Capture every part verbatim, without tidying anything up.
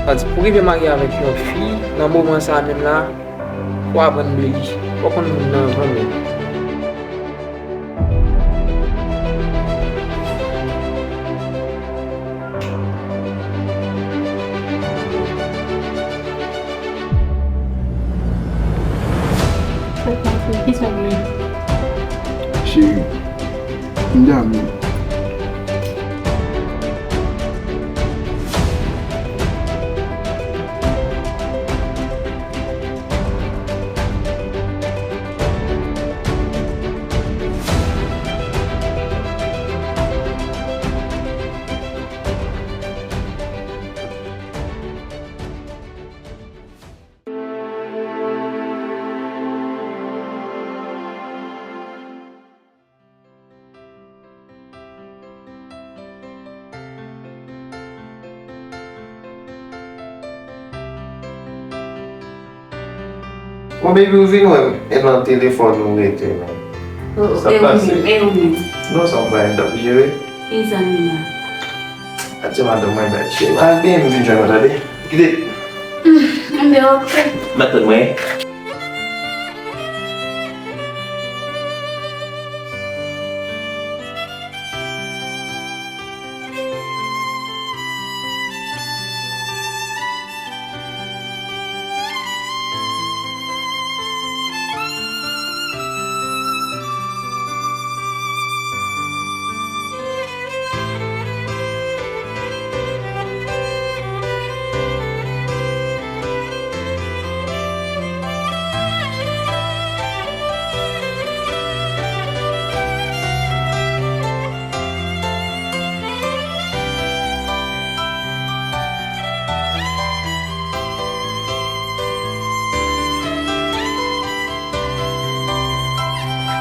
Sa di, pou rive marye avèk yon fi, nan moman sa a menm la, fò w aprann de li. Fò w konn moun nan anvan menm. Cheri, m dòmi. Bon, baby, ou vin wè m, e nan telefòn ou rete, non. Sa pase. E ou menm? Non, sa m pa t ap jere. Ki zanmi nan? Atye madanm mwen, bèl cheri. Al byen, m vin jwenn ou, tande? Kite. Enben, oke. M ap tann mwen.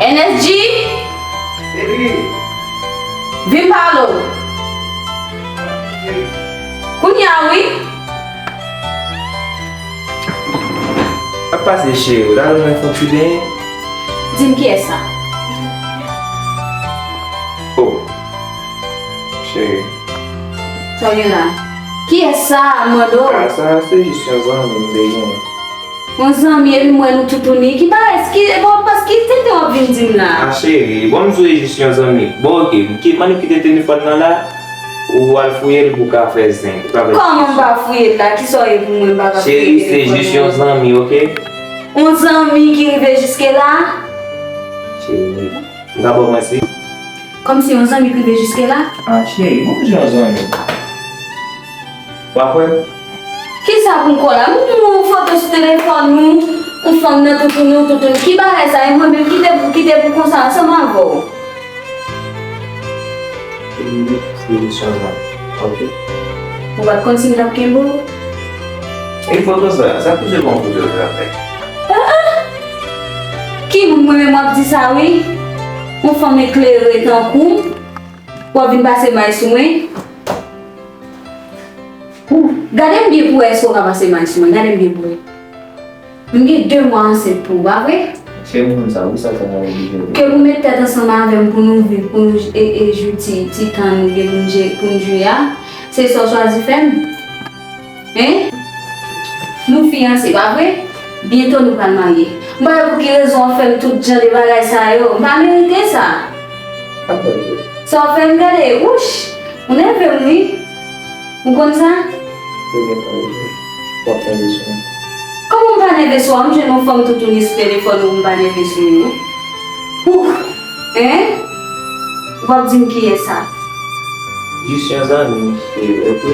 N S G? Baby. Vin pale w. Kounye a, wi. Sa k pase, cheri? Ou ta lwen fè yon ti benyen? Di m kiyès sa? Oh. Cheri. Sa w gen la? Kiyès sa, m mande w? A, sa se jis yon zanmi m te gen. Yon zanmi, epi m wè nou toutouni. Ki bagay, ki, bon, paske ki tenten w ap vin di m la? A, cheri, bon, m di w e jis yon zanmi. Bon, oke, ki, mande w kite telefòn nan la, ou al fouye l pou w ka fè zen, pou w ka fè... Kòman m pa fouye l la? Kisa w ye pou mwen m pa ka fouye telefòn nan? Cheri, se jis yon zanmi, oke? Yon zanmi ki rive jiske la? Cheri, m ka ba w manti? Kòmsi yon zanmi k rive jiske la? A, cheri, bon, jan zanmi. W ap wè m? Kisa pou m kwè la? M wè yon foto sou telefòn ou, yon fanm nan toutouni w, toutouni. Ki bagay sa? E mwen menm ki te pou, ki te pou konsa ansanm avè w? Cheri, se yon zanmi, oke? Ou pa t konn si m t ap kenbe w? E foto sa, sa pou se bon foto sa fè? Ah, ah! Ki moun mwen menm w ap di sa wi? Yon fanm eklere tankou w, w ap vin pase may sou mwen? Gade m byen pou wè èske w ka pase may sou mwen. Gade m byen pou wè. M gen de mwa ansent pou w, pa vre? Se moun sa, wi, sa, sa, sa, wi, wi. Ke pou met tèt ansanm avè m pou nou viv, pou nou j-, e, e, jwi ti, ti tan nou gen pou n je-, pou n jwi a, se sa w chwazi fè m? Hein? Nou fiyanse, pa vre? Byento nou pral marye. M pa wè pou ki rezon w ap fè m tout jan de bagay sa yo. M pa merite sa. Sa w fè m gade, wouch! Ou nève m, wi. Ou konn sa? Premye fwa w ap nève sou mwen. Kòman m pa nève sou ou? M jwenn yon fanm toutouni sou telefòn ou, m pa nève sou ou? Ouf! Hein? Ou p ap di m kiyès sa? Jis yon zanmi, cheri, oke?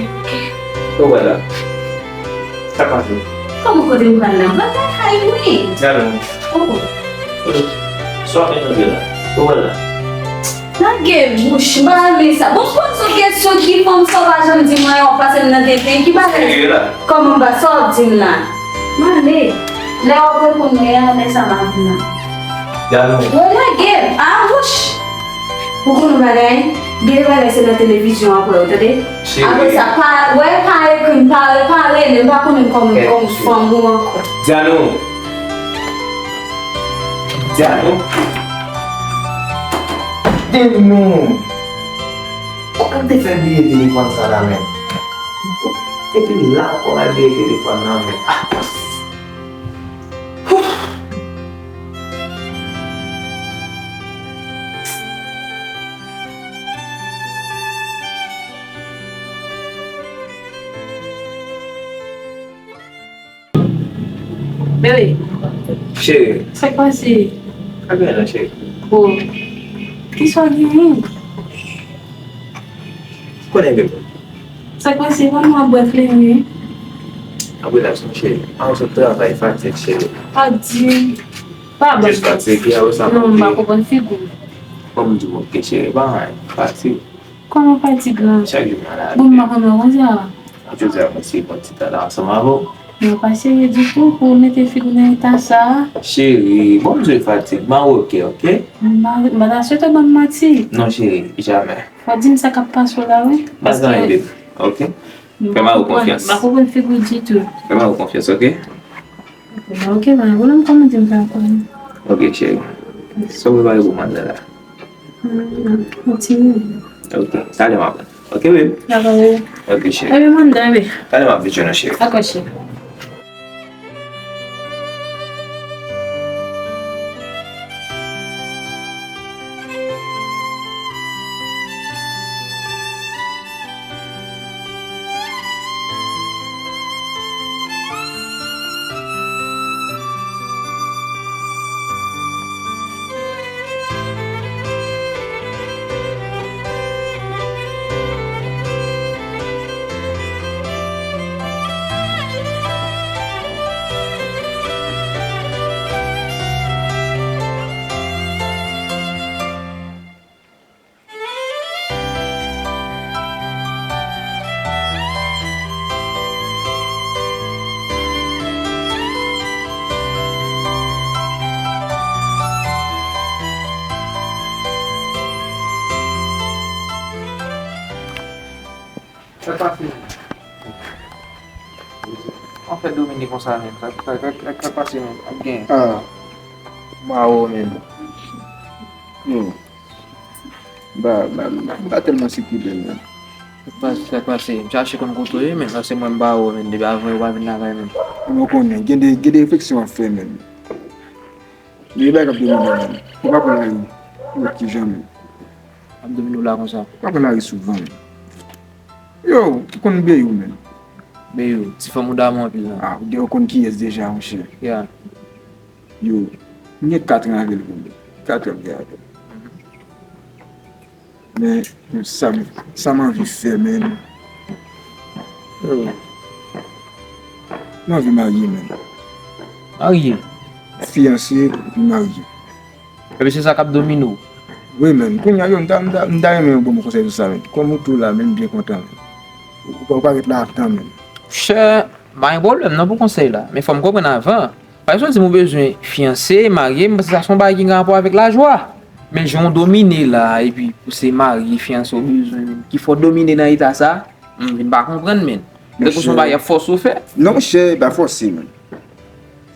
Oke. Ou wè la. Sa pase? Kòman kote m pral la? M pral lakay mwen. Gade mwen. Oh. Sa w ap entande la? Ou wè la. Lage bouch, m pa renmen sa. Bon, poze yon kesyon ki fanm sa w pa janm di mwen, w ap pase m nan tenten. Ki bagay? Serye la? Kòman m pa, sa w ap di m la? M ale. Lè w ap reponn mwen an, lè sa m ap vin la. Djanou. Wè lage m. A, wouch! Ou konn yon bagay? Gen bagay se nan televizyon w ap wè yo, tande? Cheri. Apre sa, pa, wè, pa ekri m, pa, pa rele m, pa konnen m kòm, kòm fanm ou ankò. Djanou. Djanou. Djanou. Kòman m te fè bliye telefòn sa la menm? Epi la ankò m al bliye telefòn nan menm. Ah! Bebe, cheri, sa k pase? Sa gen la, cheri? Bon, kisa w genyen? Konnen, bebe. Sa k pase? Ban m ap bwè fle wi. Ap rilaks, mon cheri. An sot travay, fatig, cheri. Pa di m. Pa ban m. Jis fatig, ya, ou sa. Non, m pa konprann figi w. Ban m di w, ok, cheri, pa anyen. Fatig. Kòman fatig lan? Chak jou m nan lari. Bon, m pa konn wè konsa. Jodi a, mwen se pran ti tan la ansanm avè w. Mwen pa serye ditou pou w mete figi w nan eta sa a. Cheri, bon, m bezwen fatig. M a oke, oke? M pa, m pa ta swete w ban m manti. Non, cheri, jamè. Fò w di m sa k ap pase w la, wi. M pa gen anyen, bebe, oke? Fè mari w konfyans. M pa konprann figi w ditou. Fè mari w konfyans, oke? Oke, mari, ou menm kòman di m fè ankò? Oke, cheri. Sa w prepare pou mwen la? Hmm, yon ti moman. Ok, talè m ap. Ok, babe. Dakò, babe. Ok, cheri. Epi mwen anndan, babe. Talè m ap vin jwenn ou, cheri. Dakò, cheri. Sa pase. An fè domine konsa menm. Sa, sa, sa, sa, sa pase menm. Ap gen. Ah. Mawo menm. Yo. M pa, m pa, m pa tèlman sikile menm. Sa k pase, sa k pase? M chache konn kote w ye menm. Paske mwen m pa wè w menm. Depi avan yo pa vin lakay menm. Mwen konnen. Gen de, gen de refleksyon w ap fè menm. Gen de bagay k ap domine w menm. Ou pa pran lari. Ou wè kijan menm. Ap domine w la konsa. Ou pa pran lari souvan menm. Yo, ou konn Beyou menm. Beyou, ti fanm ou damou anpil la. Ah, ou gen, ou konn kiyès deja, monchè. Ya. Yo, m gen kat an avè l, konbyen? Kat an m gen avè l. Men, men sa m, sa m anvi fè, men. Oh. M anvi marye, men. Marye? Fiyanse, epi marye. Epi se sa k ap domine w? Wi, men. Kounye a, yo, m ta, m ta, m ta renmen yon bon konsèy sou sa, men. Kòm ou tou la, men, m byen kontan, men. Ou, ou pa, ou pa ret la ap tann, men. Chè, pa gen pwoblèm, non, pou konsèy la. Men fò m konprann avan. Pa egzanp, si w bezwen fiyanse, marye, m panse sa se yon bagay ki gen rapò avèk lajwa. Men jan w domine la, epi pou se marye, fiyanse w bezwen, men ki fè w domine nan eta sa, m vin pa konprann, men. Tankou se yon bagay y ap fòse w fè. Non, monchè, pa fòse, men.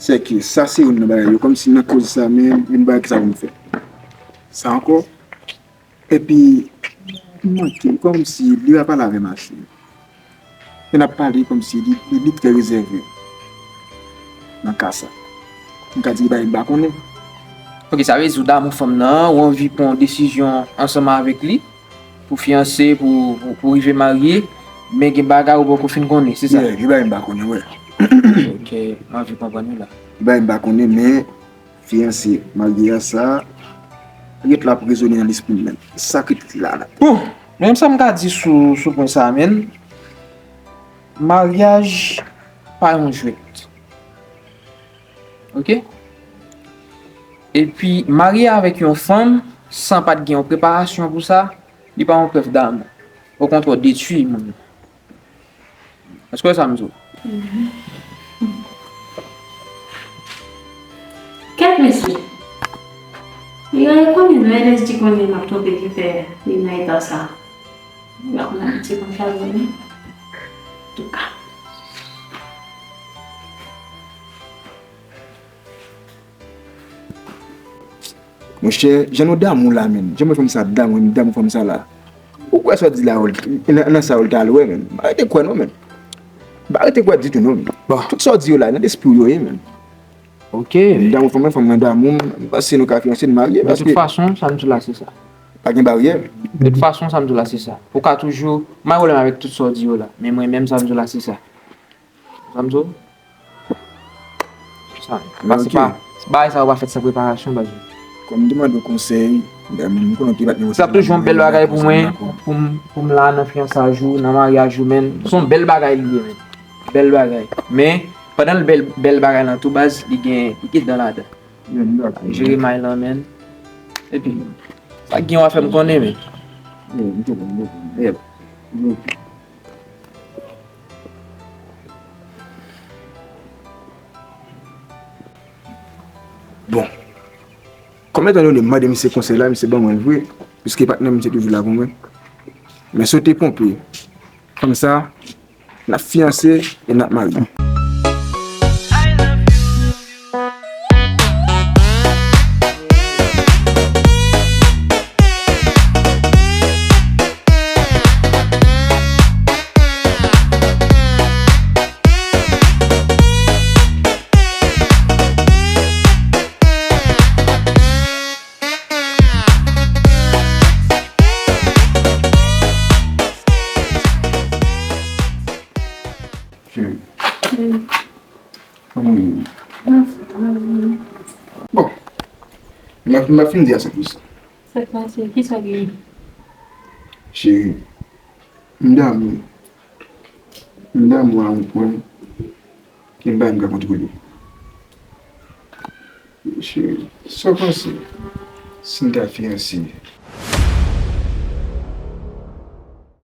Se ke sa se youn nan bagay yo, kòmsi nan koz sa, men, youn bagay ki sa pou m fè. Sa ankò, Epi, m manke, kòmsi li pa pale avè m ase. Lè n ap pale, kòmsi li, li, li trè rezève nan ka sa. M ka di li bagay m pa konnen. Ok, sa vle di ou damou fanm nan, ou anvi pran yon desizyon ansanm avèk li, pou fiyanse, pou, pou, pou rive marye, men gen bagay ou poko fin konnen, se sa? Yeah, gen bagay m pa konnen, wi. Ok, m anvi konprann ou la. Gen bagay m pa konnen, men Fiyanse, maryaj sa, ret la pou rezone nan lespri m menm. Sa ki la la. Bon, menm sa m ka di sou, sou pwen sa a, men, maryaj pa yon jwèt. Ok? Epi, marye avèk yon fanm, san pa t gen yon preparasyon pou sa, li pa yon prèv damou. Okontrè, w detwi moun nan. Èske w wè sa m di w? Kèt mesye. Li genlè konnen non, Ernest di konnen m ap twonpe ki fè li nan eta sa. Li pa konn abitye konn fè avè w non. Antouka. Monchè, jan nou damou la menm. Jan mwen fanm sa damou, m damou fanm sa la. Ou kwè sa w di la, Harold, nan, nan sa Harold ta al wè, menn. M pa rete kwè non, menn. M pa rete kwè ditou non, menn. Bon. Tout sa w di yo la, nan lespri w yo ye, menn. Ok. M damou fanm mwen, fanm mwen damou m, m panse nou ka fiyanse, n marye, paske... De tout fason, sa m di w la, se sa. Pa gen baryè. De tout fason, sa m di w la, se sa. Ou ka toujou, m pa gen pwoblèm avèk tout sa w di yo la, men mwen menm, sa m di w la, se sa. Sa m di w? Sa, pase pa, bagay sa yo pa fèt san preparasyon, baz. Kòm m te mande w konsèy, m konnen w te pa t gen... Sa ap toujou yon bèl bagay pou mwen, pou m, pou m la nan fiyansaj ou, nan maryaj ou, menn. Se yon bèl bagay li ye, menn. Bèl bagay. Men, pandan l bèl, bèl bagay lan tou, baz, li gen, li gen dan ladan. Jere may lan, menn. Epi, sa gen w a fè m konnen, menn. Yep. Bon. Kòm etandone m mande misye konsèy la, misye ban mwen l vre, piske patnè m misye toujou la pou mwen. Men si w te twonpe fanm sa, n ap fiyanse e n ap marye. Cheri. Kòman w ye? Bon, m ap, m ap fin di a sa pou sa. Sa k pase? Kisa gen? Cheri, m damou. M damou a yon pwen ke m pa menm ka kontwole. Cheri, sa w panse si n ta fiyanse?